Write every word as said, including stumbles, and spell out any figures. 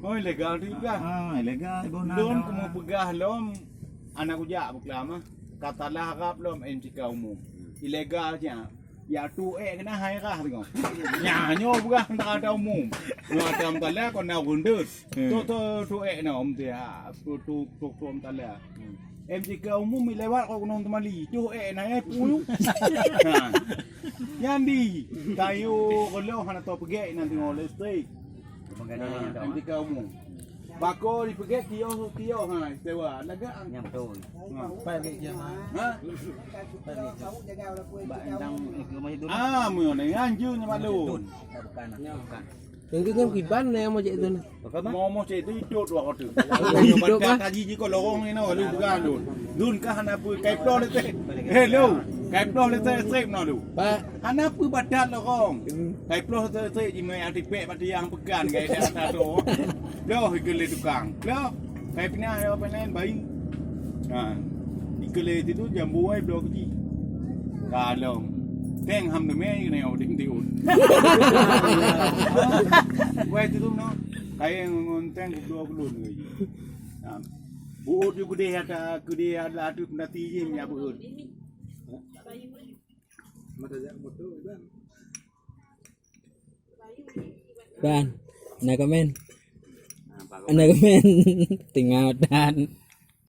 Oh, ilegal tu juga. Ah, ilegal guna. Lom kamu peugah lom anak kujak buklam ah. Katalah harap lom M C K umum. Ilegal je. Ya tu eh kena hai rah tengok. Nya nyo peugah antara ada umum. Nyo ada mutala kau nak rundut. Tu tu tu eh na om dia. Tu tu tu tu mutala. M C K umum lewat kau kena temali. Tu eh na eh puyu. Ha. Nyandi kayu kalau hana tau pegek nanti ngoleh listrik. Ha, M C K umum. Bako dipegek kios kios ha sewa lagak. Nyang betul. Ha. Pai bek jam. Ha? Pai bek jam. Bak endang ke rumah itu. Ah, mu ni anjing ni malu. Bukan. Bukan. Yang tu kan kiban ni yang macam itu ni. Mau mau cek itu hidup dua kota. Hidup, ah. Tadi jiko lorong ni no lu bukan lu. Dun kah hana pun kai ploh letek. Hello. Kai ploh letek strip no lu. Pak. Hana pun badat lorong. Kai ploh letek strip ji mai artifek bak tiang pekan kai dah satu. Ploh ikut le tukang. Ploh. Kai pinah ya apa lain bayi. Ha. Ikut le itu jambu ai bloh kecil. Kalau teng ham demi ni au ding tiun. Wai itu no. Kai ngon teng dua puluh ni. Ha. Buut ju gede ada gede ada tu penati je nya buut. Ban, na komen. Na komen. Tinggal dan.